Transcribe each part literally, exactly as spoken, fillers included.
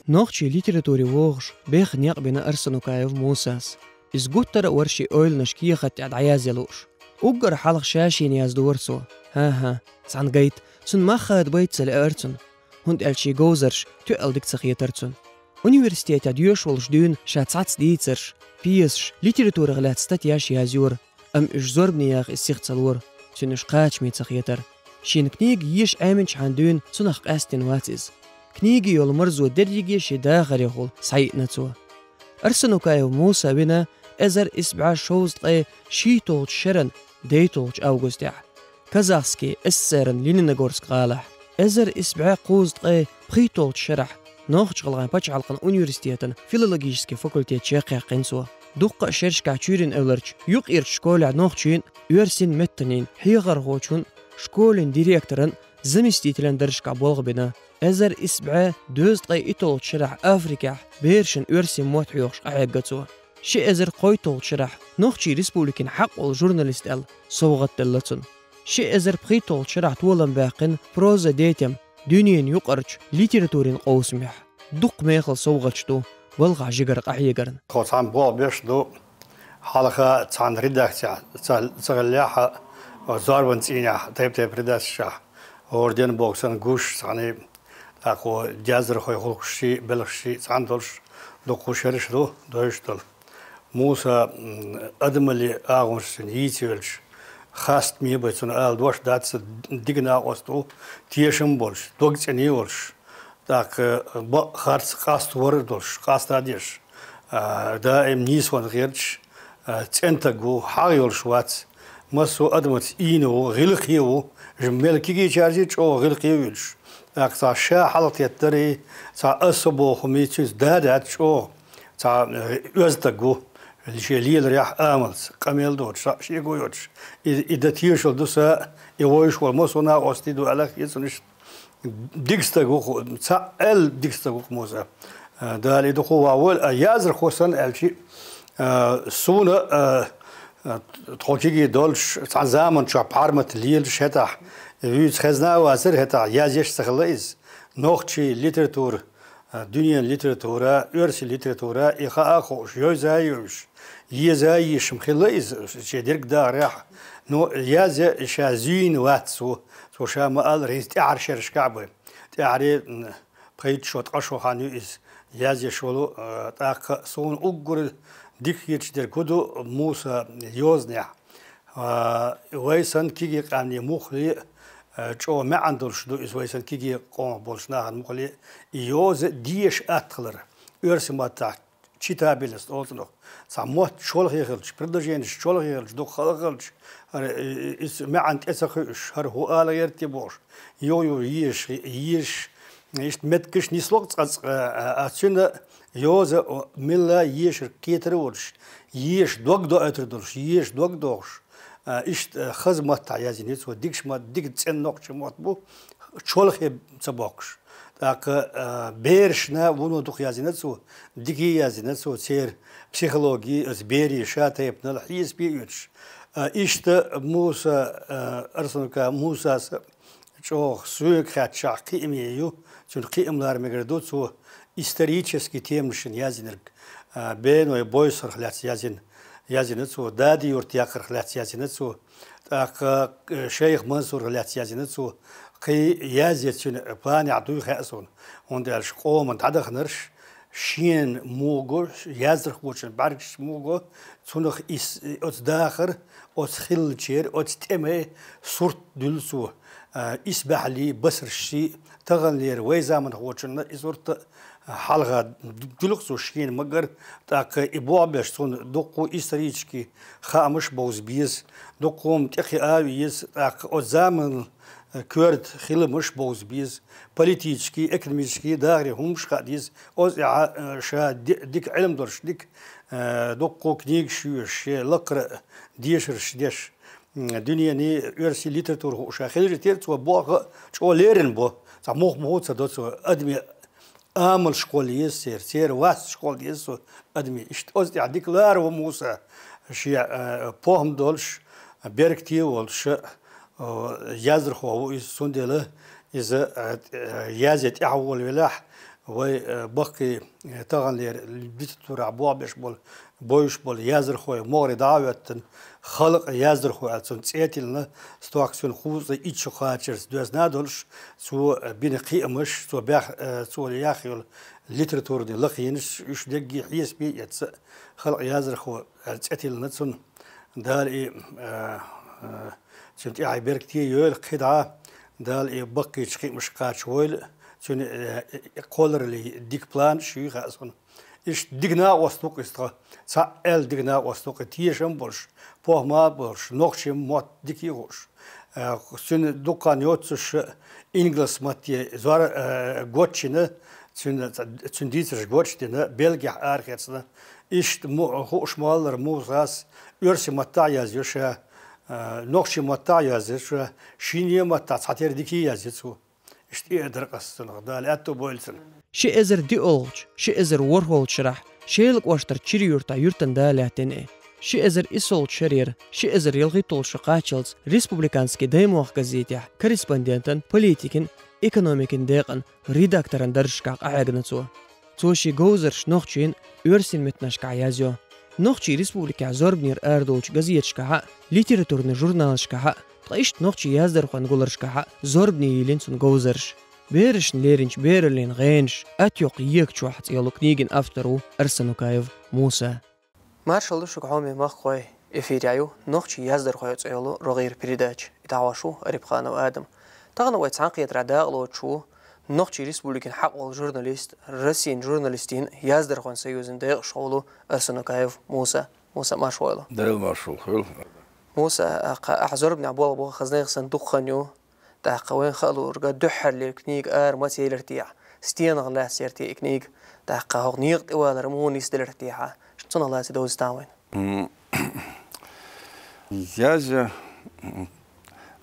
Нохчийн литературе вогӀуш, бехк-некъ бина Арсанукаев Мусас. Иза гуттара а вара шен ойланаш кехат тӀа дӀаязъян лууш. Уггар хьалха ша шийна яздора цо. ХӀан-хӀа, цхьана гайта, цунна мах хадабайта ца лаьара цунна, хӀунда аьлча шен говзарш тоьал дика ца хетара цунна. Университетехь доьшуш волуш дуьйна ша цхьацца дийцарш, пьесаш, литературах лаьцна статьяш язйора, амма уьш зорбане яха иза сиха ца лора, цунна уьш кхачаме ца хетара. Шена книга еша Ӏеминчхьана дуьйна цунах къаьстина вац иза. Книге йолу марзо дерриге шен дахарехула схьайиъна цо. Арсанукаев Муса вина эзар исс бӀе шовзткъе шийтталгӀачу шеран дейтталгӀачу августехь Казахский ССР-ан Лениногорск гӀалахь, эзар исс бӀе кхузткъе пхийтталгӀачу шарахь Нохч-ГӀалгӀайн пачхьалкхан университетан филологический факультет чекхъяьккхина цо. Дуккха а шерашкахь чуьйрина эвларчу юккъерчу школехь нохчийн, оьрсийн меттанийн хьехархочун, школин директоран заместителан даржашкахь болх бина. Эзар исс бӀе дезткъе итталгӀачу шарахь Африкехь берашна оьрсийн мотт хьоьхуш къахьегна цо. Ши эзар кхойтталгӀачу шарахь Нохчийн Республикин хьакъ волу журналист аьлла совгӀат делла цунна. Ши эзар пхийтталгӀачу шарахь толам баьккхина «Проза детям» дуьненан юкъарчу литературин къовсамехь. Дуккха мехала совгӀаташ ду балхахь жигара къахьегарна. Тхо цхьаьна болх беш ду, хьалха цхьана редакцехь ца, ца хиллехь а, зорбан цӀийнехь, тайп-тайпа редакцешкахь, орден боксан гуш цхьаьна, тӀаккха дезархой гӀуллакхаш, белхаш цхьаьна долуш, дуккха шераш ду дойуш долу. Муса, м, адамаллин агӀонаш цуьнан йийца йолуш, хастаме бен цунна ала дош дац, дика накъост ву, тешам болуш, дог цӀена волуш, тӀаккха бакъ, харц къаставар а долуш, къаста а деш, а, даим нийсонан гӀерташ, а, цӀена стаг ву, хьагӀ йолуш вац, массо а адамаца ийна ву, гӀиллакхе ву, мел кегийчаьрца чӀогӀа гӀиллакхе вуьйлуш. ТӀаккха цхьа ша хьалхатеттари, цхьа особо хӀума цуьнца да дац чӀогӀа. Цхьа, э, оьзда стаг ву, шен леларехь амалца, къамел доцуш, цхьа шего йоцуш. И, и дан тешалла ду сан, и вовшах волу массо а накъостий ду аьлла хета суна иштта. Дика стаг ву-кх, цхьаъ аьлла дика стаг ву-кх Муса. Э, Дала и дукха вахавойла, а яздархо санна аьлча, э, суна, э, э, тхо кегий долуш, цхьана заманчохь пхьармат лелаш хӀетахь, вуьйцу хезна а вацара хӀетахь, язъеш ца хилла иза. Нохчийн литература, а, дуьненан литература, оьрсийн литература, и хаа а хууш, йовза а йовзуш, еза а езаш-м хилла иза шен дерг дахарехь. Ну, язъян ша зуьйна вац цо, цо ша ма-аллара, хӀинца тӀаьхьара шерашкахь а бен. ТӀаьхьара, м, пхийтта шо, ткъа шо хан ю иза язъеш волу, а, тӀаккха суна уггар дика хеташ дерг хӀун ду Мусан йозанехь. А, вай санна кегий къаьмнийн муххале, а, чӀогӀа маьӀна долуш ду иза вай санна кегий къомах болчу нахана муххале, и йоза деша атта хилар. Оьрсийн маттахь читабельность олу цунах. Цхьа мотт чолхе хилча, предложенеш чолхе хилча, дукха хала хилча, хӀара, и, и, иза маьӀна тӀе ца кхуьуш, хӀара хӀун ала гӀерта бохуш, юха-юха езаш, езаш, иштта меттигаш нисло-кх цкъа-цкъа, а, а, цуьнан йоза, о, милла ешар кхетар а волуш, езаш дог доуьйтур долуш, езаш дог дохуш, а, иштта, а, хаза маттахь язйина ю цо, дикачу мотт, дика цӀена нохчийн мотт бу, чолхе ца боккхуш. ТӀаккха, а, берашна вуно дукха язйина цо, дика язйина цо, церан психологи, оцу берийн ша тайпанал хьесапе а оьцуш. А, иштта Муса, а, Арсанукаев Мусас чӀогӀа соьга хаьттича кхиаме ю, цуьнан кхиам лара мегар ду, цо исторический теманашна язйинарг, а, Беной Бойсурах лаьцна язйина, язйина цо, Дади-Юрт яккхарх лаьцна язйина цо, тӀаккха, э, Шайх Мансурах лаьцна язйина цо, кхин язъян цуьнан планехь дуй хаьа суна, хӀунда аьлча къоман дӀадаханарш, шена муха го, яздархочун бӀаьргаш муха го, цунах ис-, оцу дахар, оцу хиллачеран, оцу тӀеман сурт дуьллу цо. А, исбаьхьаллий, басаршший, таханлера вай заманхочунна и сурт а хьалха дуьллу-кх цо шена ма-гарра, тӀаккха и болх беш цунна дуккха исторический хаамаш бовза беза, дуккха хӀума тӀекхиа а веза, тӀаккха оцу заманан коьрта хиламаш бовза беза, политический, экономический дахарийн хӀуманаш хаа деза, оцу тӀехь, э, ша ди-, дика Ӏилма долуш, дика, э, дуккха книгаш йоьшуш, шен лакхара дешарш деш, м, дуьненан оьрсийн литература хууш ша хилча, цо болх а чӀогӀа леррина бо, цхьа мух-муха ца до цо, адамийн амалш кхолла еза церан, церан васташ кхолла еза цо адамийн. Иштта оцу тӀехь дика лара ву Муса, шен, э, похӀма долуш, беркате а волуш, э, яздархо ву иза, цундела иза, э, язъян тӀаьхьа волавелахь, Вай, э, баккхий, э, таханлера литературахь болх беш болу, бовзуш болу яздархой могӀаре дӀа а хӀоьттина, халкъан яздархо аьлла цунна цӀе а тиллина, стохка цуьнан кхузткъе итт шо кхачарца доьзна а долуш, цо, э, бина кхиамаш, цо баьх-, э, цо яьхна йолу литературни лакхенаш, уьш дерриге хьесапе а эцна, халкъан яздархо аьлла цӀе тиллина цунна. Дала и, э, э, цуьнан тӀаьхье беркате а йойла кхидӀа, Дала и баккхийчу кхиамашка кхачавойла, цуьнан, э, э, кхоллараллин дика планаш юй хаьа суна. Иштта дика накъост ву-кх иза тхо, цхьаъ аьлла дика накъост ву-кх, тешам а болуш, похӀма а болуш, нохчийн мотт дика а хууш. Э, цуьнан дукха хан йоццуш ингилс матте зор-, э, гочйина, цуьнан, цуьнан дийцарш гочдина, Бельгехь арахецна. Иштта мо-, хууш ма-аллара, Мусас оьрсийн маттахь а язйо ша, э, нохчийн маттахь а язйо ша, шинне а маттахь цхьатерра дика а язйо цо. Иштта и а дара-кх ас цунах, Дала аьтто бойла цунна. Ши эзар диъолгӀачу, ши эзар ворхӀолгӀачу шарахь Шелан кӀоштара Чири-Юьртахь юьртан да лаьттина и. Ши эзар исолгӀачу шарера ши эзар ялхитталгӀачу шо кхаччалц республиканский «Даймохк» газетехь корреспондентан, политикин, экономикин декъан редакторан даржашкахь къахьегна цо. Цо шен говзарш нохчийн, оьрсийн меттанашкахь язйо. Нохчийн республикехь зорбанера арадолчу газеташкахь а, литературни журналашкахь а, ткъа иштта нохчийн яздархойн гуларшкахь а зорбане йиллина цуьнан говзарш. Берашна леринчу бераллин гӀенаш «Атта йоккха ека чохь» цӀе йолу книгин автор ву Арсанукаев Муса. Маршалла ду шуьга, хьоме махкахой! Эфирехь ю «Нохчийн яздархой» цӀе йолу рогӀера передача. И дӀахьош ву Арипханов Адам. Тахана вай цхьаьнакхетарехь дакъалоцуш ву Нохчийн Республикин хьакъ волу журналист, Россин журналистийн яздархойн союзан декъашхо волу Арсанукаев Муса. Муса, марша Ӏойла. Дела маршалла хуьлда. Муса, ахь, ахь зорбанехь болх бо, хаза, нехан санна дукха хан ю. ТӀаккха вайна хаа луург, дуьххьарлера книга ара маца елира техьа, стенах лаьцна яра те и книга, тӀаккха хӀокху некъа тӀе валар муха нисделира техьа, цунах лаьцна довза тахана вайна. М, язъян, м,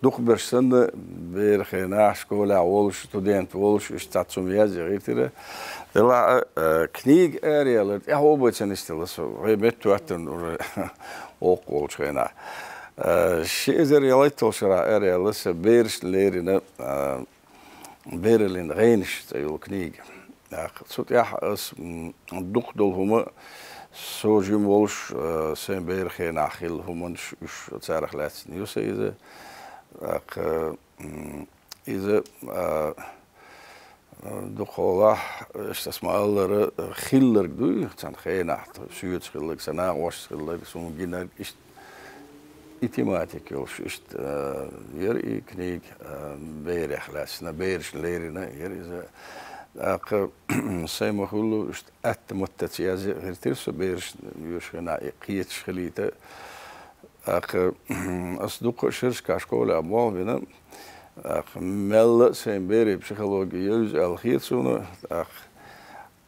дукхахберш санна, беран хенахь, школехь волуш, студент волуш, иштта цхьацца хӀума язъян гӀиртира. Делахь а, э, книга араяьлларг тӀаьхьо бен ца нисделла со, вай метта хӀоьттина уже воккха волчу хенахь. Э, ши эзар ялхитталгӀачу шарахь араяьлла сан берашна леррина, э, «Бераллин гӀенаш» цӀе йолу книга. ТӀаккха цу тӀехь ас, м, дукха долу хӀума, со жима волуш, э, сайн беран хенахь хилла хӀуманаш, уьш, царах лаьцна ю сан иза. ТӀаккха, м, иза, а, дукхахьолахь, иштта ас ма-аллара, хилларг дуй, цхьана хенахь, соьца хилларг, сан накъосташа хилларг, суна гинарг, иштта и тематика йолуш, иштта, а, яра и книга, а, берех лаьцна, берашна леррина яра иза. ТӀаккха сайн ма-хуьллу, иштта атта маттаца язъян гӀиртира со берашна, оьшуш хенахь и кхеташ хилийта. ТӀаккха ас дуккха а шерашкахь школехь болх бина, тӀаккха мелла а сайн берийн психологи евза аьлла хета суна, тӀаккха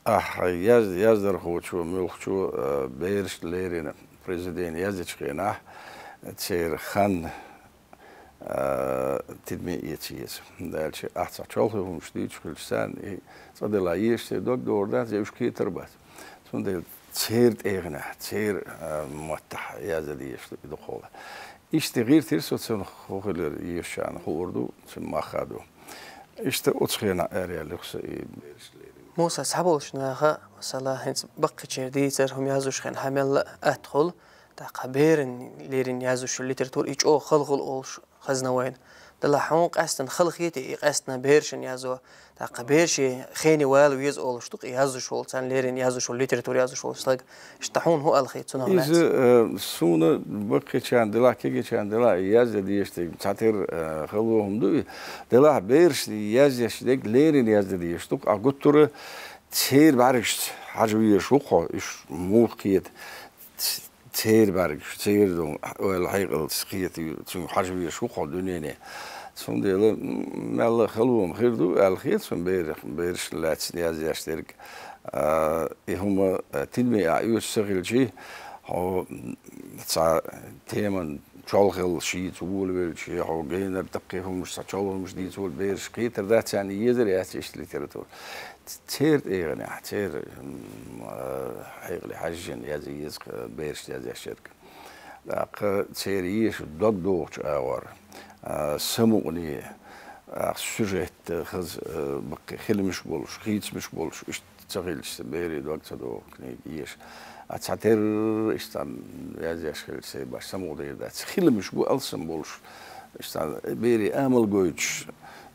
ахь яз-, яздархочо, муьлххачо, а, берашна леррина произведени яздечу хенахь, церан хан, а, тидаме эца еза. Дальше ахь цхьа чолхе хӀуманаш дуьйцуш хилча, царна и цкъа делахь езаш церан дог догӀур дац, я уьш кхетар бац. Цундела церан тӀегӀанехь, церан, а, маттахь яздан дезаш ду и дукхахьолахь. Иштта гӀиртира со цунах, хӀун хилира езачарна хуур ду, цуьнан мах а ду. Иштта оцу хенахь араяьлла ю-кх сан и берашна леррина. Муса, цхьаболчу наха, масала, хӀинца баккхийчеран дийцар, хӀума яздечу хенахь мелла а атта хуьлу, тӀаккха берашна леррина яздеш йолу литература и чӀогӀа хала хуьлу олуш хезна вайна. Делахь хьуна къаьстина хала хетий и къаьстина берашна язъян, тӀаккха бераш хене вала веза олуш ду-кх и яздеш волу, царна леррина яздеш волу, литература яздеш волу стаг. Иштта хьуна хӀун аьлла хета цунах лаьцна? Иза, э, суна баккхийчарна делахь, кегийчарна делахь, яздан дезаш дерг цхьатерра, э, хала хӀума ду и. Делахь берашна яздеш дерг леррина яздан дезаш ду-кх, а гуттара а церан бӀаьргашца хьажа везаш ву-кх хьо, уьш муха кхета. Ц-, церан бӀаьргаш, церан ду, ойла хьекъалца кхета, цуьнга хьажа везаш ву-кх хьо дуьнене. Цундела, м, мелла а хала хӀума хир ду аьлла хета суна берах-, берашна лаьцна яздеш дерг. А, и хӀума, а, тидаме ахь оьцуш ца хилча, хьо, м, цхьа теман чолхе шица волавелча, хьо генара даккхий хӀуманаш, цхьа чолхе хӀуманаш дийца волу берашка кхетар дац, царна езар яц иштта литература. Церан тӀегӀанехь, церан, м, а, хьекъале хьаьжжина язъян еза-кх берашна яздеш ерг. ТӀаккха церан езаш дог догӀучу агӀор, а, самукъане, а, сюжет, э, хаза, э, баккхий хиламаш болаш, хийцамаш болаш, иштта ца хилча, берий дог ца догӀу книга еша. А цхьатерра иштта язъеш хилча, сай баш самукъадер дац. Хиламаш гу алсам болаш, иштта берий амал гойташ,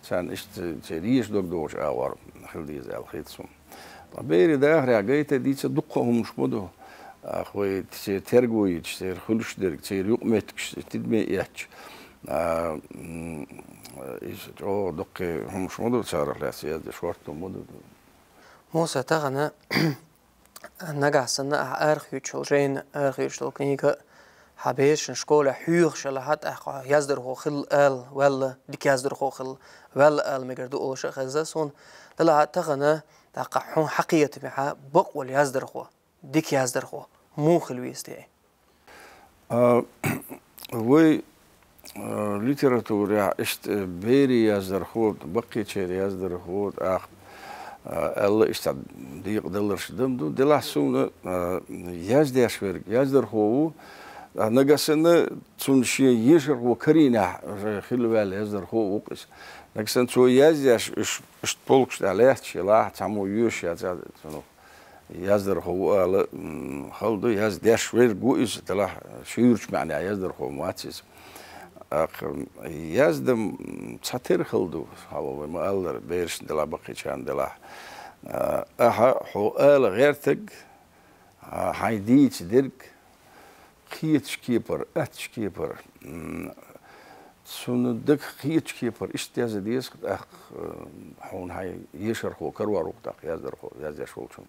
царна иштта церан еша дог догӀуча агӀор хила деза аьнна хет сона. Ткъа берий дахарехь гайта дийца дуккха а хӀуманаш ма ду. Ах, вай церан терго йича, церан хуьлуш дерг, церан юкъаметтигаш тидаме эцча. А, м, иза чӀогӀа дуккха хӀуманаш ма ду, царах лаьцна язде шортта ма ду. Муса, тахана нагахь санна ахьа арахоьцуш йолу, жайна арахоьцуш долу книга хьан берашна школехь хьоьхуш елахь, тӀаккха яздархо хила ала ваьлла, дика яздархо хила ваьлла ала мегар ду олуш а хезна суна. Делахь а тахана, тӀаккха хьуна хьакхетамехь бакъволу яздархо, дика яздархо муха хила веза те? А, вай, а, литературехь иштта берийн яздархо, баккхийчеран яздархо, тӀаккха, а, аьлла иштта декъадаларш дан ду. Делахь суна, а, яздеш верг яздархо ву, а, нагахь санна цунна шен ешархо карийнехь хила ваьлла яздархо а ву-кх иза. Нагахь санна цо яздеш, уьш, иштта полкаш тӀехь лаьтташ елахь, цхьаммо йоьшуш яц, цунах яздархо ву ала, м, хала ду, яздеш верг ву иза, делахь шуьйрачу маьӀнехь яздархо ма вац иза. ТӀаккха, м, яздам, м, цхьатерра хала ду, хьалха вай ма-аллара, берашна делахь, баккхийчарна делахь. А, ахьа хьо ала гӀертарг, а, хьайн дийца дерг, кхеташ кепара, атташ кепара, м, цунна дагах кхеташ кепара, иштта яздан деза, тӀаккха, э, хьуна хьайн ешархо карор ву-кх тӀаккха яздархо, яздеш волчунна.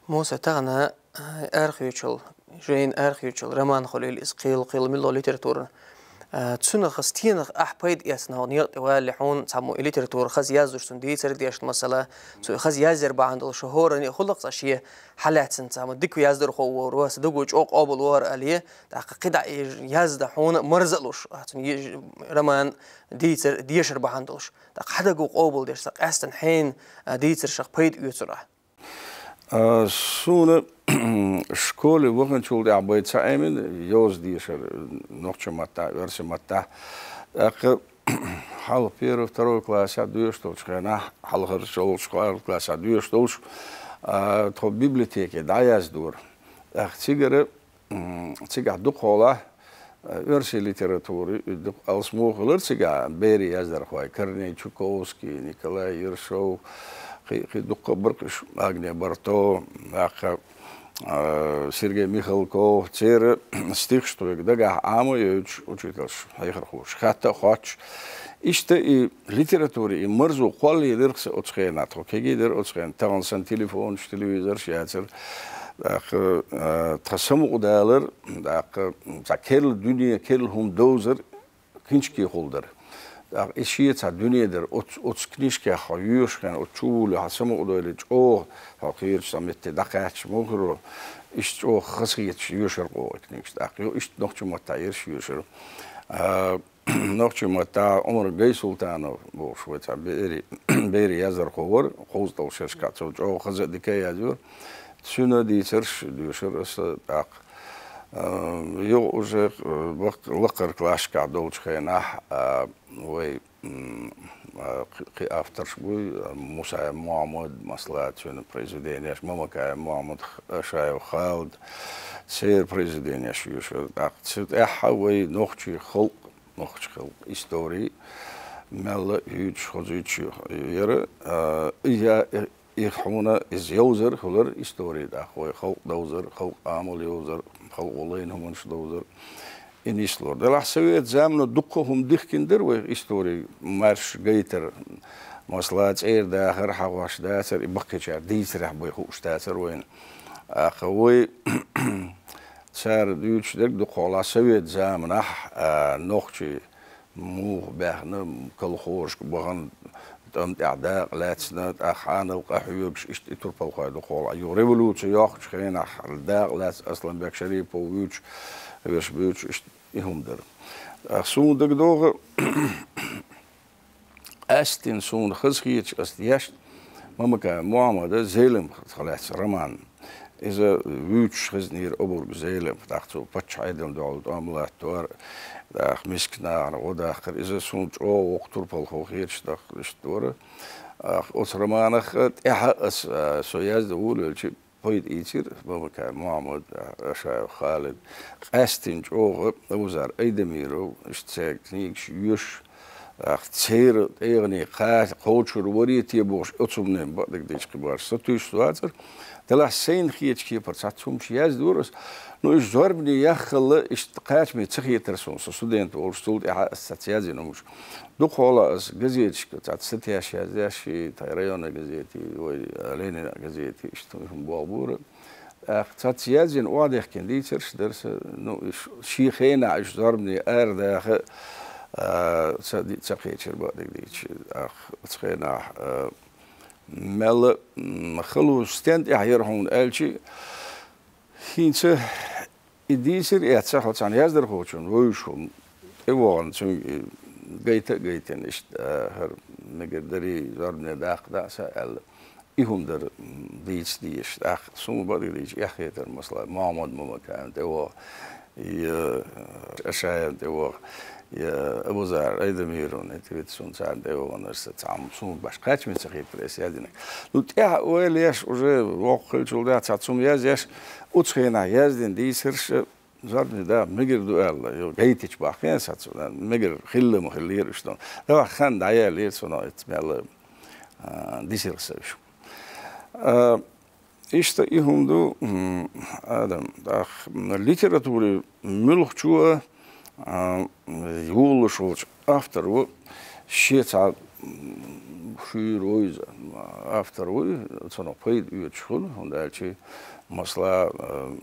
Муса, тахана, э, арахоьцуш йолу, жайна арахоьцуш йолу роман хуьлийла иза, кхел-кхел мила литературан. Э, цунах, стенах ахь пайда эцна хьо некъа тӀе валале, хьуна цхьаммо и литература хаза яздеш, цунна дийцар деш, масала, цо хаза язъяр бахьана долуш хӀоранна а хуьлу-кх цкъа шен хьалаьцна цхьаммо дика яздархо ву, вац, дагахь чӀогӀа къобал ву хӀара аьлла, тӀаккха кхидӀа и яздан хьуна а марза а луш, а, цуьнан е-, роман дийцар, дешар бахьана долуш. ТӀаккха хьан дагахь къобал деш, цкъа къаьстина хьенан, а, дийцаршах пайда оьцур ахь? А, суна школе ваханчул тӀаьхьа бен ца Ӏемина йоза дешар нохчийн маттахь, оьрсийн маттахь. ТӀаккха хьалха первый, второй классехь доьшуш долчу хенахь, хьалхарчу, шолгӀачу классехь доьшуш долуш, а, тхо библиотеке дӀаяздора. ТӀаккха цигара, м, цигахь дукхахьолахь, а, оьрсийн литература, и дукха алсамо хилира цигахь, берийн яздархой, Корней Чуковский, Николай Ершов, кхин, кхин дуккха а бара-кх уьш, Агния Барто, тӀаккха, а, Сергей Михалков, церан стихаш тхоьга дагахь Ӏама а йойтуш, учительша, хьехархоша хатта а хоттуш. Иштта и литературин и марзо кхоллаелира-кх сан оцу хенахь, тхо кегий дара оцу хенахь, тахана санна телефонаш, телевизораш яцара. ТӀаккха, а, тхан самукъадалар, тӀаккха цхьа керла дуьне, керла хӀума довзар книжкехула дара. ТӀаккха и шен цхьа дуьне дара. Оцу, оцу книжкех хьо йоьшучу хенахь, оцу чу вуьйлий хьо самукъадойлий, чӀогӀа хьо кхерачу цхьа метте дӀакхаьчча муха хир ву, иштта чӀогӀа хазахеташ йоьшура-кх оха и книгаш. ТӀаккха ю, иштта нохчийн маттахь ерш йоьшура. А, нохчийн маттахь Ӏумар Гайсултанов бохуш вай цхьа бери-, берийн яздархо вара, кхузткъалгӀа шерашкахь цо чӀогӀа хаза а, дика а язйора. Цуьнан дийцарш доьшура аса тӀаккха. А, юха уже, а, лакх-, лакхара классашкахь долчу хенахь, а, вай, м, а, кхи-, кхин авторш буй, а, Мусаев Мухьаммад, масала, цуьнан произведенеш, Мамакаев Мухьаммад, Х-, Ашаев Халид, церан произведенеш йоьшура. ТӀаккха цу тӀехь вай нохчийн халкъ, нохчийн халкъан истори мелла а юьйцуш, хозуьйтуш яра. А, и я-, и хьуна иза йовзар хилар истори, тӀаккха вай халкъ довзар, халкъан амал йовзар, халкъо лайна хӀуманаш довзар, и нислур. Делахь совет замано дуккха а хӀума дихкина дара вай истори, маьрша гайтар, масала, цӀера дахар, хьагӀош дацар, и баккхийчара дийцарехь бен хууш дацар вайна. ТӀаккха вай цара дуьйцуш дерг дукхахьолахь совет заманахь, а, нохчий муха баьхна, колхозашка бахана, тӀам тӀехь дакъа лаьцна, тӀаккха хьанал къахьоьгуш, иштта и турпалхой дукхахьолахь. Юха революци йоккхучу хенахь дакъа лаьцна Асланбек Шарипов вуьйцуш, вешан буьйцуш, иштта и хӀума дара. ТӀаккха суна дагадогӀу, къаьсттина суна хазахеташ аса дешна Мамакаев Мухьаммада «Зелимха» лаьцна роман. Иза вуьйцуш хезнера обарг Зелимха, тӀаккха цо паччахьа Ӏедална дуьхьал тӀом латтор, тӀаккха миска нахана гӀо даккхар. Иза суна чӀогӀа воккха турпалхо хеташ, тӀаккха иштта вара. ТӀаккха оцу романах тӀаьхьа ас, а, со яздан волавелча, пайда ийцира Мамакаев Мухьаммад, Ашаев Халид. Къаьстина чӀогӀа Абузар Айдамиров, иштта цаьрга книгаш йоьшуш, ах, церан тӀегӀане кхача кхочур варе те бохуш, оцу хӀуманна бакъдерг дийцича кхин башха сатуьйсуш вацара. Делахь сайна хетачу кепара цхьацца хӀумнаш яздора ас. Ну, уьш зорбане яххалла, иштта кхачаме ца хетара суна, со студент волуш, цул тӀаьхьа ас цхьацца язйина хӀумнаш. Дукхахьолахь ас газеташка цхьацца статьяш яздеш, и тхайн районан газете, вай, а, Ленинан газете, иштта хӀума болх бора. ТӀаккха цхьацца язйина, охьадехкина дийцарш дара сан, ну, уьш шен хенахь уьш зорбане арадаха, а, ца ди-, ца кхечира бакъдерг дийцича. ТӀаккха оцу хенахь, а, мелла, м, хало стен тӀехь яра хьуна аьлча, хӀинца и дийцар эцна хьо цхьана яздархочунна вевзаш хӀума тӀевогӀана, цуьнга и гайта а гайтина, иштта, а, хӀара мегар дарий, зорбане даккха даа сан аьлла. И хӀума дара, м, дийца дезаш. ТӀаккха суна бакъдерг дийцича, эхь хетара, масала, Мухьаммад Мамакаевна тӀевогӀа, я, э, Ашаевна тӀевогӀа, я Абузар Айдамировна, это ведь суна царна тӀевогӀанарш сан цхьа хӀума суна башха кхачаме ца хетара ас яздинарг. Ну, тӀаьхьа ойла еш уже воккха хилчул тӀаьхьа цхьацца хӀума язъеш, оцу хенахь яздина дийцарш, зорбане да, мегар ду аьлла, йо, гайтича бахкхийна сацо, мегар хилла ма хиллера уьш дон. Давай хан дӀаяьллера цунах, ицца мелла, а, дисира сан уьш. А, иштта и хӀума ду, м, Адам, тӀаккха, м, литературин муьлххачо, а, йолалуш волчу авторо шен цхьа, м, шуьйра вуй иза, автор вуй, цунах пайда оьцуш хуьлу, хӀунда аьлча, масала, а,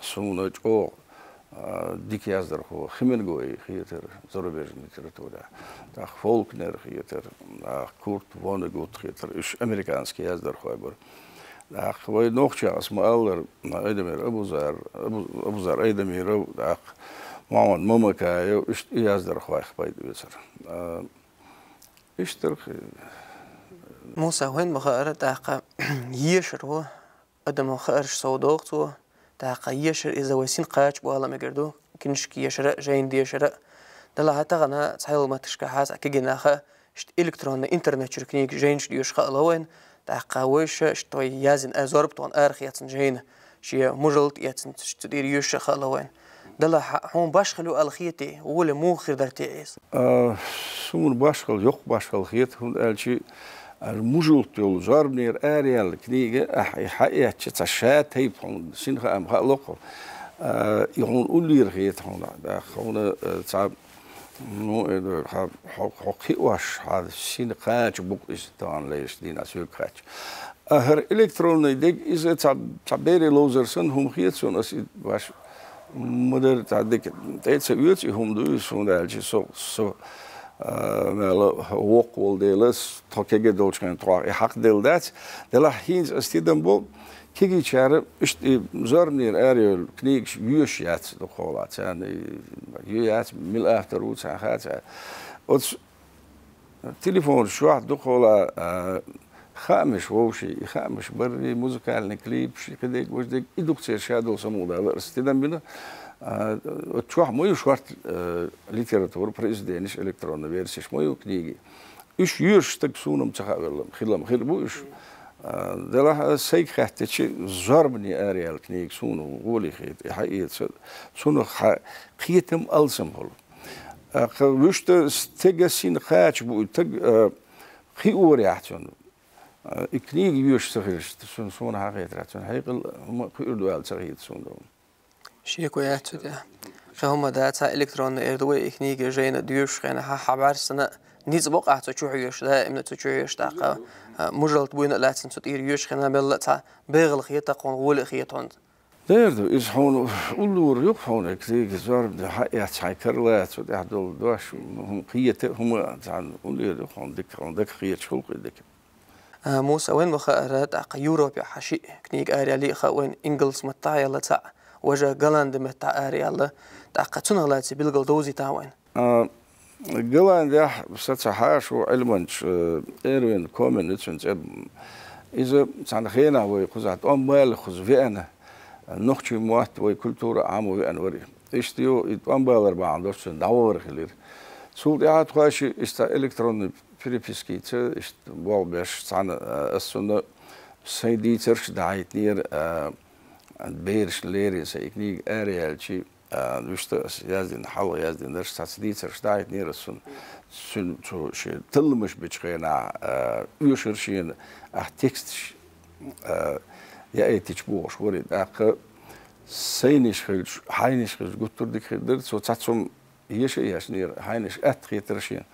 суна чӀогӀа, а, дика яздархо Хемингуэй хетара зарубежный литературехь. ТӀаккха Фолкнер хетара, тӀаккха Курт Воннегут хетара. Уьш американский яздархой бара. ТӀаккха вай нохчех ас ма-аллара, Айдамир Абузар, Абу-, Абузар Айдамиров, тӀаккха Мухьаммад Мамакаев, уьш и яздархойх пайда оьцура. А, иштта дара-кх. Муса, вайна ма-хаъара, тӀаккха ешар ву адамо хаарш сов догӀу цо, тӀаккха ешар иза вай син кхача бола мегар ду, киншка ешара а, жайна дешара а. Делахь а тахана цхьайолу меттигашкахь а цхьа кегий нах а, иштта электронный интернет чуьра книгаш, жайнаш доьшуш хаало вайна, тӀаккха вайша иштта вай яздина а зорба тхуна арахецна жайна, шен мужалт а эцна, цу тӀера йоьшуш а хаало вайна. Делахь а хьуна башхалла ю аьлла хетий, гӀоле муха хир дара те иза? А, суна башхалла, йоккха башхалла хета, хӀунда аьлча, а, мужалт йолу зорбанера араяьлла книга, ахь и хьаэцча, цхьа ша тайпа хьуна сина хаам хаало-кх хьуна. А, и хьуна уллера хета хьуна, тӀаккха хьуна, а, цхьа, ну, э, хьо, хьо, хьо кхиош, хьан сина кхача бу-кх иза тахана лайш дийна соьга хаьттича. А хӀара электронный дерг, иза цхьа, цхьа берийн ловзар санна хӀума хета суна, ас и баш ма-дарра цхьа дика тӀе а ца оьцу и хӀума дуй, хӀунда аьлча со, со, а, мела воккха волу дела, тхо кегий долчу хенахь тхох и хьакхаделла дац. Делахь хӀинца ас тидам бо, кегийчара иштта и зорбанера араяьлла книгаш йоьшуш яц дукхахьолахь, царна и ю яц, мила автор ву царна хаьа цара. Оцу телефонаш чохь дукхахьолахь, а, хаамаш вовший, и хаамаш баррий, музыкальный клипаш, и кхидерг, важа дерг, и дукха церан ша долу самукъадалар ас тидам бина. А, оцу чохь ма ю шорта, а, литература, произведенеш, электронный версеш ма ю книги. Уьш йоьшуш стаг суна-м ца хаавелла, хилла-м хир бу уьш. А, делахь а сайга хаьттича, зорбане араяьлла книга суна гӀоле хета, и хьаэца, цунах хьан кхетам алсам хуьлу. ТӀаккха вуьшта стеган сина кхача бу и стаг, а, кхиорехь цунна. А, и книга йоьшуш ца хилча, цунна суна хьан хетарехь, цуьнан хьекъал хӀума кхуьур ду аьлла ца хета суна. Шеко яц цу тӀехь. Кхин хӀума дац, цхьа электронный эр ду вай, и книга жайна доьшуш хенахь, хьан бӀаьрсана ницкъ бокъахь цу чу хьоьжуш, даимна цу чу хьоьжуш, тӀаккха, а, мужалт буйна а лаьцна цу тӀера йоьшуш хенахь, мелла а цхьа бегӀал хета тхуна, гӀоле а хета хьуна. Дера ду, иза хьуна уллора ю-кх хьуна, книга зорбане хьаэцча, хьайн кара лаца, цу тӀехь долу дош, хӀума кхета, хӀума цхьаьна уллера ю-кх хьуна, дика хьуна, дика хеташ хуьлу-кх и дика. А, Муса, вайна ма-хаъара, тӀаккха Европехь хьан шиъ книга араяьлла а хаьа вайна, ингалс маттахь а яьлла цхьаъ, важа голланд маттахь араяьлла, тӀаккха цунах лаьцна билгал довзийтахьа вайна. А, Голландехь сан цхьа хьаша ву, Ӏилманча, э, Эрвин Комин ю цуьнан цӀе. Иза цхьана хенахь вай кхузахь тӀом баьлла, кхуза веана, нохчийн мотт, вай культура Ӏамо веана вара. Иштта ю, и тӀом балар бахьана долуш цуьнан дӀавахар хилира. Цул тӀаьхьа тхойши иштта электронный перепискица, иштта болх беш цхьана, а, ас цунна сайн дийцарш а дахьийтинера, а, бераш лерина сайн и книга араяьлчи, а, вуьшта ас яздина, хьалха яздинарш цхьацца дийцарш дахьийтинера ас цунна. Цуьнан цо шен талламаш бечу хенахь, а, оьшура шена, ахь тексташ, а, яийтича бохуш вара и. ТӀаккха сайнаш хилча, хьайнаш хилча гуттар а дика хир дара, цо цхьацца хӀума еша а ешнера, хьайнаш атта хетара шена.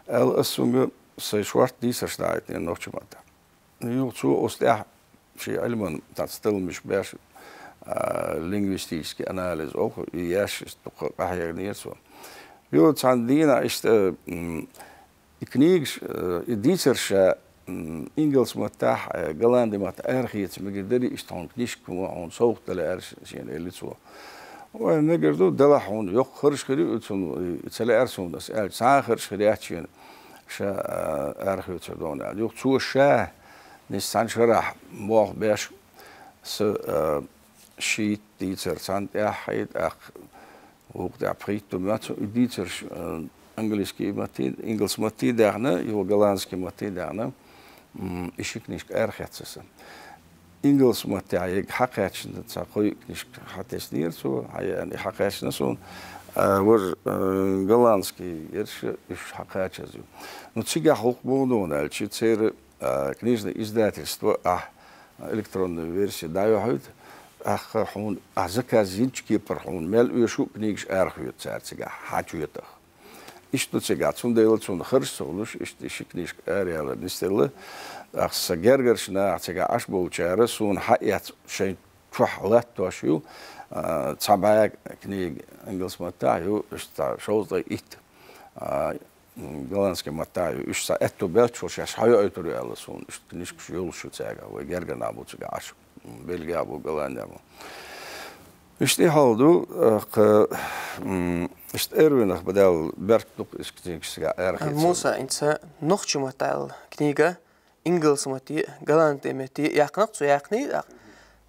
Аьлла ас цуьнга сайн шортта дийцарш дахьийтинера нохчийн маттахь. Юха цо оцу тӀехь шен Ӏилман цхьацца талламаш беш, а, лингвистический анализ олу, и еш иштта дукха къахьегнера цо. Юха цхьана дийнахь иштта, м, и книгаш, э, и дийцарш ша, м, ингалс маттахь, э, голланди маттахь арахеца мегар дарий, иштта хьуна книжка хӀума хьуна совгӀат дала аьлла шена элира цо. Вай, мегар ду, делахь хьуна, йоккха харж хир ю и цунна, и ца лаьара суна ас аьлча, цхьа а харж хир яц шена, ша, а, арахоьцур ду хьуна аьлла. Юха цо ша нийса цхьана шарахь болх беш, са, а, шийтта дийцар цхьана тӀехь, хьайта, тӀаккха вукху тӀехь пхийтта моьтту и дийцарш, а, английский матте, ингалс матте а даьхна, юха голландский матте а даьхна, м, и ши книжка арахецна сан. Ингалс маттехь ерг хьакхаьчна, цхьа кхо-йиъ книжка хьатеснера цо, хьаеана и хьакхаьчна суна. А, важа, а, голландский ерш, уьш хьакхачаза ю. Ну, цигахь хӀокху боху ду хьуна аьлча, церан, а, книжное издательство, ахь электронную версию дӀайохьуьйту, ахь хьуна, ахь заказ йинчу кепара хьуна мел оьшу а книгаш арахоьцу цара цигахь, хьан чоьтах. Иштта ду цигахь, цундела цунна харж ца хуьлуш, иштта и ши книжка араяьлар нисделла. Ахь сан гергарчу наха цигахь Ӏаш болчара суна хьаэцна шайн чохь латтош ю, а, цхьа бӀе книга ингалс маттахь ю, иштта шовзткъе итт, а, голландский маттахь ю. Уьш сан аьтту беллачул шаьш хьайоуьйтур ю аьлла суна, иштта книжкаш йолуш ю цаьргахь, вай гергара нах бу цигахь Ӏаш. Бельгехь бу, Голландехь бу. Иштта и хьал ду, э, кху, м, иштта Эрвинах бадаьлла баьрг дукха иштта книгаш цигахь арахецна. Муса, хӀинца нохчийн маттахь аьлла книга, ингалс матте, голланд матте яьккхина-кх цо, яьккхина, тӀаккха,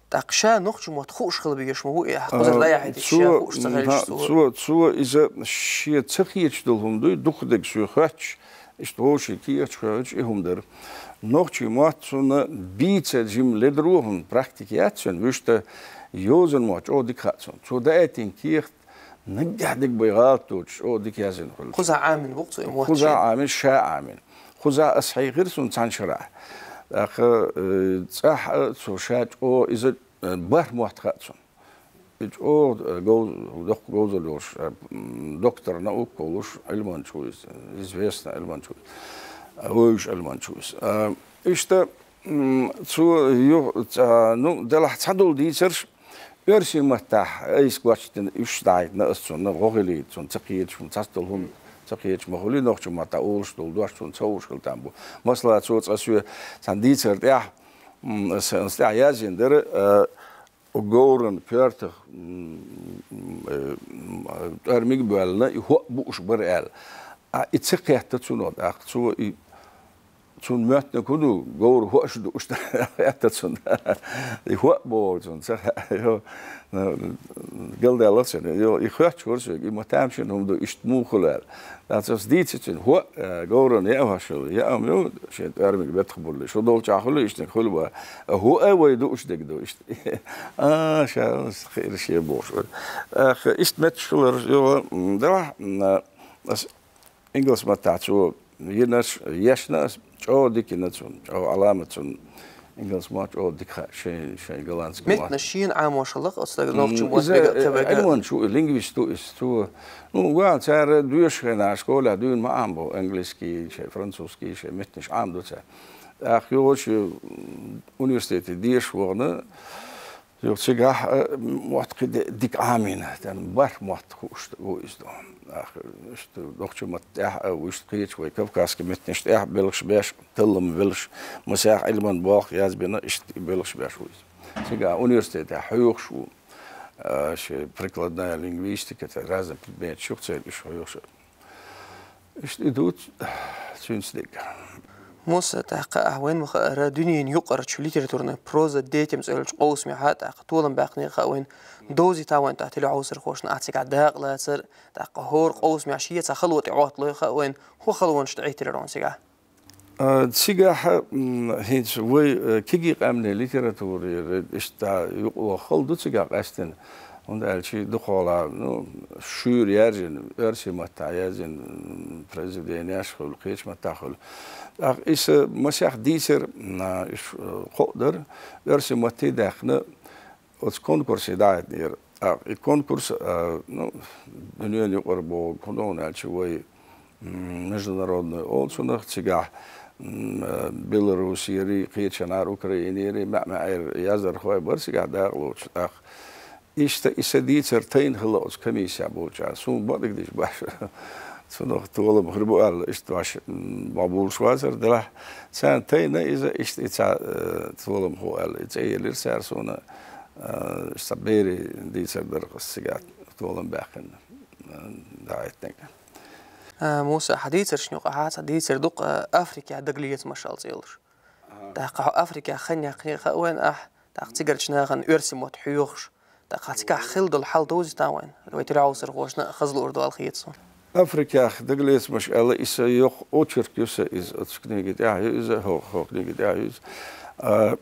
тӀаккха ша нохчийн мотт хууш хила безаш ма ву и, ахь кхузара дӀаяхьийтича, ша хууш ца хилча цо. Цо, цо иза шен ца хеташ долу хӀума дуй, дукха дерг соьга хоьттуш, иштта вовшийн кехаташ хоьттуш и хӀума дара. Нохчийн мотт цунна бийца жима ледаро хӀума практика яц цуьнан, вуьшта йозанан мотт чӀогӀа дика хаьа цунна. Цо даийтина кехат наггахь дерг бен гӀалат доцуш, чӀогӀа дика язйина хуьлу. Кхузахь Ӏамийна бу-кх цо и мотт? Кхузахь Ӏамийна, ша Ӏамийна. Кхузахь аса хьийхира суна цхьана шарахь. ТӀаккха, э, цӀахь а цо ша чӀогӀа иза, э, бархӀ мотт хаьа цунна. И чӀогӀа, э, гов-, доккха говзалла йолуш, э, м, доктор наук волуш, Ӏилманча ву иза, известный Ӏилманча ву иза. Э, вевзаш Ӏилманча ву иза. Э, иштта, м, цо ю-, ца-, ну, делахь цхьадолу дийцарш, оьрсийн маттахь айса гочдина, уьш дахьийтина ас цунна, гӀо хилийта, цунна ца кхеташ, цхьацдолу хӀума ца кхеташ ма хуьлий, нохчийн маттахь олуш долу дош цунна ца хууш хила там бу. Масала, цо цкъа соьга цхьана дийцар тӀехь, м, ас, ас тӀехь яздина дара, э, говран коьртах, м, м, э, м, тӀоьрмиг а боьллина, и хӀоъ бууш бара аьлла. А, и ца кхетта цуьнан, тӀаккха цо и Цунна моьттинарг хӀун ду, говра хӀоаш дууш ду, хаьттира цунна. И хӀоъ бохург цунна ца хаьа. Йо, ну, галдаьлла цунна. Йо, и хоьттуш вара соьга, и ма тамашийна хӀума ду, иштта муха хуьлу аьлла. ТӀаккха ас дийцира цунна, хӀоъ, э, говрана яа хӀоаш хуьлу, яа хӀума ю, шен тӀоьрмиг беттах буллий. Шу долчохь хуьлу иштаниг хуьлу бан. ХӀоъ а вай дууш дерг ду иштта. А, ша, хиира шен бохуш вара. Ах, иштта метташ хилар, йо, м, делахь, м, ас Ингалс маттахь цо йинарш, ешна ас, чӀогӀа дика йина цунна, чӀогӀа Ӏаламат цунна. Ингалс мотт чӀогӀа дика хаьа шайн, шайн голландский мотт. Меттанаш шена Ӏамош хилла-кх оцу стага, нохчийн мотт бега а ца бега а. М, иза, э, Ӏилманча ву, лингвист ву иза, цо. Ну, ван цара доьшуш хенахь школехь дуьйна ма Ӏамабо английский, шайн французский, шайн меттанаш Ӏамадо цара. ТӀаккха йогӀуш, м, университете дешаш вахана, Юха цигахь, а, мотт кхин де-, дика Ӏамийна, тӀаккха бархӀ мотт хууш ву иза ду. Ах, иштта нохчийн маттахь тӀехь а ву, иштта кхечу вай кавказский меттанаш тӀехь а белхаш беш, таллам велаш, масех Ӏилман болх язбина, иштта белхаш беш ву иза. Цигахь университетехь хьоьхуш ву, а, ши прикладная лингвистика, тӀе разный предметаш ю-кх церан, уьш хьоьхуш. Иштта и ду ц-, цуьнца дерг. Муса, тӀаккха ахь вайн ма хаара, дуьненан юкъарчу литературной проза детям цӀе йолчу къовсамехь, тӀаккха толам баьккхинера хаьа вайн, довзийтина вайн тӀаккха телехьовсархошна ахь цигахь дакъалацар, тӀаккха хӀора къовсамехь шен цхьа хало тӀе Ӏоттало хаьа вайн, хӀун халонаш тӀе Ӏиттира хьуна цигахь? А, цигахь, м, хӀинца вай, э, кегий къаьмнийн литературера иштта юкъа ваха хала ду цигахь къаьстина. ХӀунда аьлча дукхахьолахь, ну, шуьйра яьржина, оьрсийн маттахь яьржина, м, произведенеш хуьлу, кхечу маттахь хуьлу. ТӀаккха иза масех дийцар, м, а, уьш, э, кхоъ дара, оьрсийн матте даьккхина, оцу конкурсе дӀахӀиттинера. ТӀаккха и конкурс, а, ну, дуьненан юкъара боху, хӀунда аьлча вай, м, международный олу цунах, цигахь, м, э, Беларусерий, кхечанхьара Украинерий, маьӀ-маьӀӀера яздархой бара цигахь дакъалоцуш. ТӀаккха иштта и сан дийцар тайна хилла оцу комиссехь болчарна. Суна бакъдерг дийцча баш, цунах толам хир бу аьлла, иштта баш, м, боху болуш вацара делахь. Царна тайна иза, иштта и ца, э, толам хо аьлла, и цӀе елира цара суна, э, сан берийн дийцар дара аса цигахь толам баьккхина, э, дӀахӀиттинарг. А, Муса, хьан дийцаршна юкъахь цхьа дийцар ду-кх, а, Африкехь дагалецамаш аьлла цӀе йолуш. Ага. ТӀаккха хьо Африкехь хан яьккхинера хаьа вайн ахь, тӀаккха цигарчу нахана оьрсийн мотт хьоьхуш. ТӀаккха цигахь хилла долу хьал довзийтина вайн, вай телехьовсархошна а хаза луур ду аьлла хета суна. Африкехь дагалецамаш аьлла, и сан йоккха очерк ю сан иза, оцу книги тӀехь ю иза, хӀо-, хӀокху книги тӀехь ю иза. А,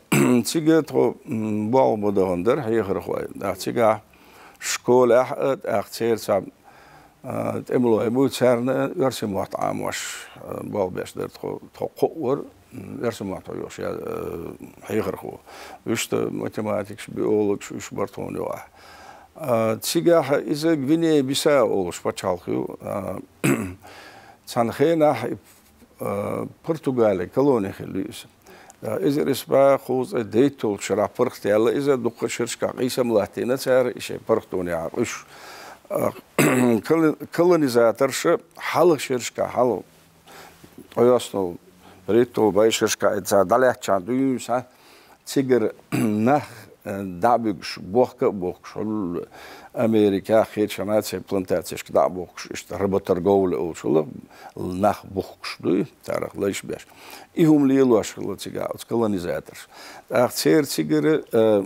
цига тхо, м, болх бан дахана дара хьехархой. ТӀаккха цигахь школехь а, тӀаккха церан цхьа а, тӀемалой бу, царна оьрсийн мотт Ӏамош, а, болх беш дара тхо, тхо кхоъ вара, м, оьрсийн мотт хьоьхуш я, а, хьехархо. Уьш ду математикаш, биологаш, уьш бара тхуна юкъахь. А, цигахь иза Гвинея-Бисау олуш пачхьалкх ю, а, цхьана хенахь и а, Португали колони хилла ю иза. А, эзар исс бӀе кхузткъе дейтталгӀачу шарахь паргӀатъяьлла иза, дуккха шерашкахь къийсам латтийна цара, и шайн паргӀатонехь уьш. А, коло-, колонизаторша хьалха шерашкахь, хьалха ткъайоьсналгӀа, дейтталгӀа бӀе шерашкахь и цара дӀалаьцначхьана дуьйна схьа, цигара нах, э, дӀа а буьгуш, бохка а бохкуш, хӀокху Америкехь, кхечанхьа церан плантацешка дӀа а бохкуш, иштта работорговля олуш хилла, нах бухкуш дуй, царах лайш беш. И хӀума лелош хилла цигахь оцу колонизаторша. ТӀаккха церан цигара, э,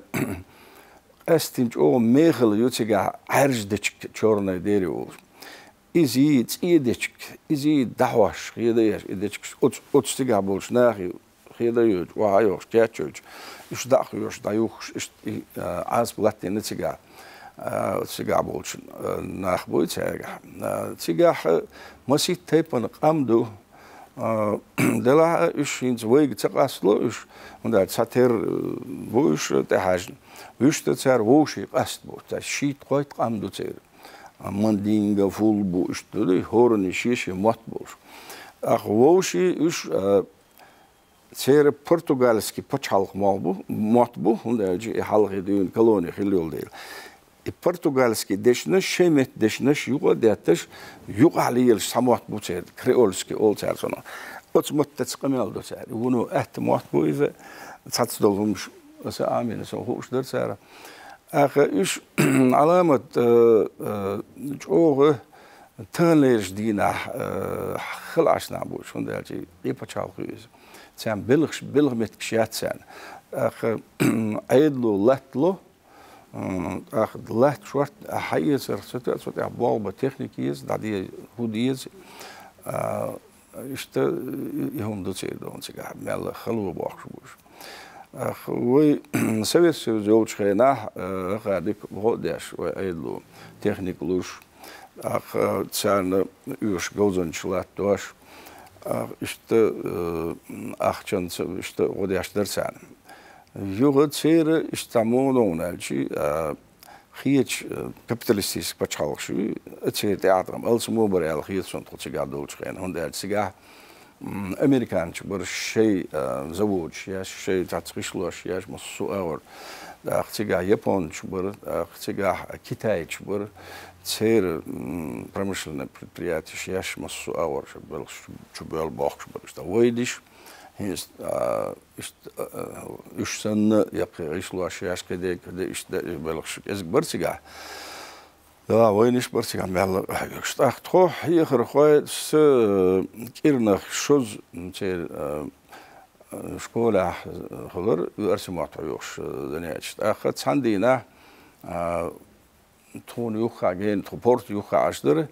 къаьстина чӀогӀа мехала ю цигахь Ӏаьржа дечиг, чёрная дырь олуш. Изий цӀе дечиг, изий дӀахьош, хеда еш и дечигаш, оцу, оцу цигахь болчу нахе хеда йойтуш, охьа а йохуш, кечйойтуш, уьш дӀа а хоьхуш, дӀаюхуш, иштта и, а, Ӏазап латтийна цигахь, а, цигахь болчу, а, нах буй цаьргахь. А, цигахь, а, масийтта тайпана къам ду, а, делахь а уьш хӀинца вайга ца къастало уьш, хӀунда аьлча цхьатерра, а, бу уьш тӀехьаьжна. Уьш дан цара вовшийн къаста бу, цара шийтта-кхойтта къам ду церан. А, мандинга фул бу, иштта ду, хӀоранна шен-шен мотт болуш. Ах, вовшийн уьш, а, церан португальский пачхьалкх мотт бу, мотт бу, хӀунда аьлча и хьалхе дуьйна колони хилла йолу дела. И португальский дешнаш, шайн меттан дешнаш юкъа а детташ, юкъахь лелаш цхьа мотт бу церан, креольский олу цара цунах. Оцу маттаца къамел до цара. И вуно атта мотт бу иза, цхьацца долу хӀумаш аса Ӏамийна, сан хууш дара цара. Аха, уьш Ӏаламат, э, э, чӀогӀа таханлерчу дийнахь, э, хала Ӏаш нах бу уьш, хӀунда аьлча и пачхьалкх ю иза. Царна белхаш, белхан меттигаш яц царна. Аха, Ӏедало латтало, м, аха, латта шорта хьаэцарх ца тоьа, цу тӀехь болх бан техника еза, дӀаде хӀу деза. А, иштта и, и хӀума ду церан догӀна цигахь, мелла хало бохкуш бу уьш. Ах, вай Советский Союз йолчу хенахь, э, хӀокхара дика гӀо а деш, вай Ӏедало техника луш, ах, э, царна оьшуш говзанчаш латтош, ах, иштта, э, ахчанца иштта гӀо деш дара царна. Юха церан иштта муха ду аьлча, а, кхечу, э, капиталистический пачхьалкхаш ю, церан тӀеӀаткъам алсамо бара аьлла хета суна тхо цигахь долчу хенахь. ХӀунда аьлча цигахь, м, американцаш бара шайн, э, заводаш еш, шайн цхьацца гӀишлош еш, массо а агӀор. ТӀаккха цигахь японцаш бара, тӀаккха цигахь китайцаш бара, церан, м, промышленный предприятеш еш, массо а агӀор шайн белхаш чу, чу боьлла бохкуш бара. Иштта вайнаш, хӀинца, а, иштта, а, уьш санна, я кхин гӀишлош еш, кхин де, кхин де, иштта де, белхаш кӀезиг бара цигахь. Да, вайнаш бара цигахь мелла а хьоьгуш. ТӀаккха тхо хьехархой, сан, э, кӀирнах шозза, м, церан, э, школехь хилар оьрсийн мотт хьоьхуш занятеш. ТӀаккха цхьана дийнахь, а, тхуна юххе гена, тхо порта юххе Ӏаш дара,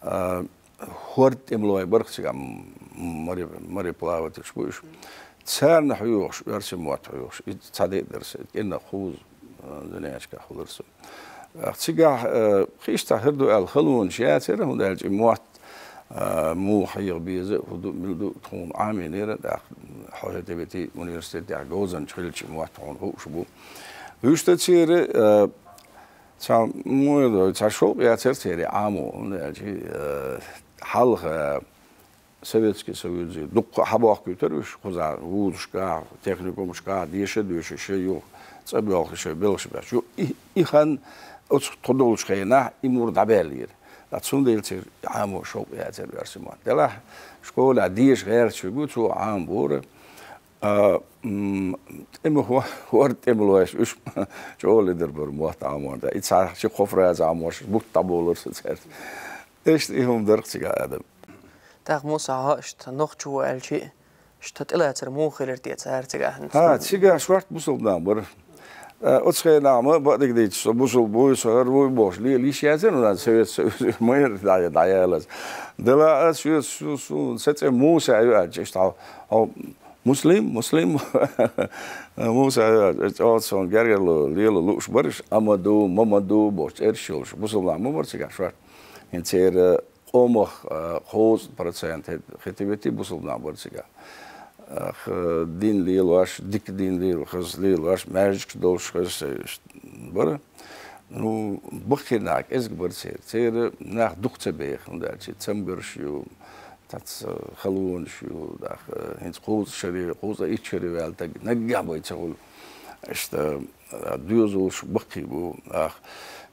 а, хӀорд тӀемалой бара-кх цигахь, м-, море-, мореплавательш бу уьш. Царна хьоьхуш, оьрсийн мотт хьоьхуш, и цхьа де а дара са, кӀирнах кхузза, а, занятешкахь хилар со. ТӀаккха цигахь, а, кхин иштта хир ду аьлла халонаш яцара, хӀунда аьлча и мотт, а, муха хьеха беза, хӀун ду, мила ду, тхуна Ӏамийнера, тӀаккха хьо хӀета-вета университетехь говзанча хилча, и мотт хьуна хууш бу. Вуьшта церан, а, цхьа, мо, цхьа шовкъ яцара церан Ӏамо, хӀунда аьлча, а, хьалха Советский Союзе дуккха а хьабохкуьйтура уьш, кхузахь вузашкахь, техникумашкахь, деша а доьшуш, шайн юха цӀа боьлхуш, шайн белхаш беш. Ю-, и, и хан оцу тхо долчу хенахь и мур дӀабаьллера. Ткъа цундела церан Ӏамо шовкъ яцара оьрсийн мотт. Делахь школехь деша гӀерташ верг ву, цо Ӏамабора. А, м, тӀеман хӀо-, хӀорд тӀемалой уьш чӀогӀа ледара бара мотт Ӏамор. И цхьа ши-кхо фраза Ӏамош, бутт дӀаболура со цаьрца. Иштта и хӀума дара-кх цигахь, Адам. ТӀаккха, Муса, хьо иштта нохчо ву аьлча, иштта тӀелацар муха хилира те цара цигахь? ХӀа, цигахь шортта бусалба нах бара. Э, оцу хенахь ма бакъдерг дийцича, со бусалба вуй, со хӀара вуй бохуш, лела йиш яцара, вайн Совет Союз ма яра дӀа-, дӀаялаза. Делахь ас шуьца, шу, шу, сан цӀе Муса ю аьлча, иштта хьо, хьо Муслим, Муслим. Муса ю аьлча, чӀогӀа суна гергарло лела лууш бара уьш, Амаду, Мамаду бохуш, цӀераш йолуш. Бусалба нах ма бара цигахь шортта. ХӀинца церан къомах, а, кхузткъа процент хӀета-вета бусалба нах бара цигахь. А, х-, дин лелош, дика дин лела, хаза лелош, маьждигаш долуш хаза бара. Ну, баккхий нах кӀезиг бара церан. Церан нах дукха ца беха, хӀунда аьлча цамгарш ю, цхьацца халонаш ю, даха, хӀинца кхузткъа шаре, кхузткъа итт шаре ваьлла стаг наггахь бен ца хуьлу. Иштта, а, доьзалш баккхий бу, ах.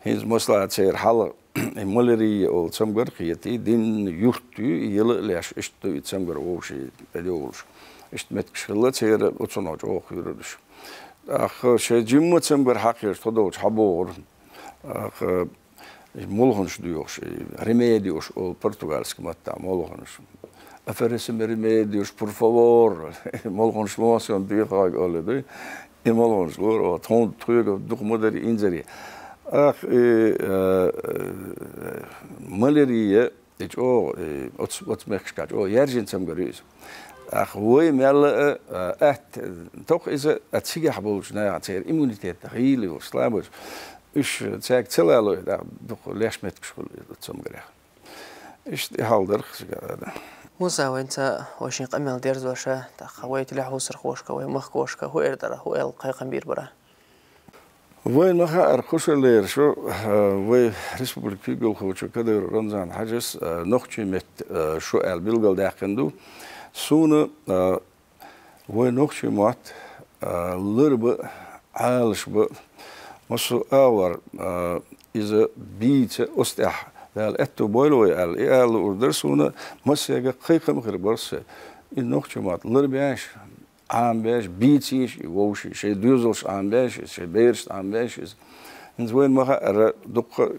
ХӀинца, масала, церан хьалха и малярия олу цамгар а кхетий, дийнна юрт ю, и яла а леш, иштта ду и цамгар вовшийн тӀедогӀуш. Иштта меттигаш хилла церан, оцунах чӀогӀа кхоьрура уьш. ТӀаккха шайн жимма цамгар хьакхаьчча, тхо долчу хьабогӀура. ТӀаккха молханаш доьхуш, и ремедиуш олу португальски маттахь, молханаш. Oferece-me remédios, por favor. Молханаш ло суна, дехьа олу дуй. И молханаш лора, о, тхуна, тхоьга дукха ма дарий инзаре. Ах, и, э, э, малярия, и чӀогӀа, и оцу, оцу мехкашка чӀогӀа яьржина цамгар ю иза. Ах, вай мелла а, а, атта, тоху иза, а, цигахь болчу наха церан иммунитет хийла йолуш, слабость. Уьш цаьрга ца лало, и дукха леш меттигаш хуьлу оцу цамгарех. Иштта и хьал дара-кх цигахь, да. Муса, вайна ца, вай шайн къамел дерзоша, тӀаккха вай телехьусархошка, вай махкошка хӀун эр дара, хӀун аьлла кхайкхам бийр бара? Вайна ма хаьара, кхушарлера шу, а, вай республикан куьйгалхочо Кадыров Рамзан-Хьаьжас, а, нохчийн меттан, а, шу аьлла билгалдаьккхина ду. Суна, а, вай нохчийн мотт, а, ларбан а, Ӏалашбан а, массо а агӀор, а, иза бийца, оцу тӀехь Дала аьтто бойла вай аьлла, и ала луур дара суна, массаьрга кхайкхам а хир бара сан. И нохчийн мотт ларбеш, Ӏамабеш, бийцийша и вовшийн, шайн доьзалш Ӏамабеш иза, шайн берашна Ӏамабеш иза. ХӀинца вайна ма хаьара, дуккха а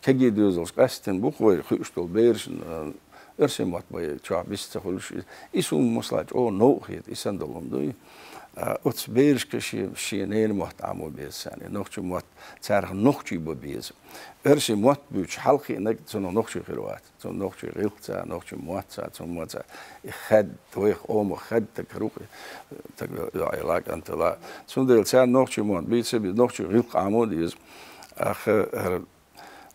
кегий доьзалш къаьсттина бу-кх вай, хуьуш долу берашна, а, оьрсийн мотт бен чохь биса ца хуьлуш иза. И суна, масала, чӀогӀа новкъа хета, и санна долу хӀума дуй. А, оцу берашка шен, шен ненан мотт Ӏамо беза царна. И нохчийн мотт царах нохчий бан беза. Оьрсийн мотт буьйцуш хьалакхиънарг цунах нохчий хир вац. Цунна нохчийн гӀиллакх ца, нохчийн мотт ца, цунна ма ца. И хадда, вайх ома хадда таг хир ву-кх, таг йоӀ йила, кӀант йила. Цундела царна нохчийн мотт бийца а беза, нохчийн гӀиллакх Ӏамо а деза. Аха, хӀара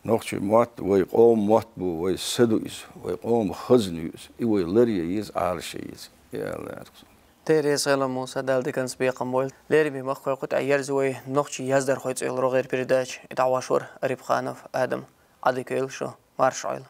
нохчийн мотт вай къоман мотт бу, вай са ду иза, вай къоман хазна ю иза. И вай ларъян еза, Ӏалашъян еза. И аьлла лаьара-кх суна. Дела реза хуьлда, Муса, Дала диканца бекхам бойла. Лераме махкахой, кху тӀехь ерза вай «Нохчийн яздархой» цӀе йолу рогӀера передача. И дӀахьош вара Арипханов Адам. Ӏадика йойла шу, марша Ӏойла.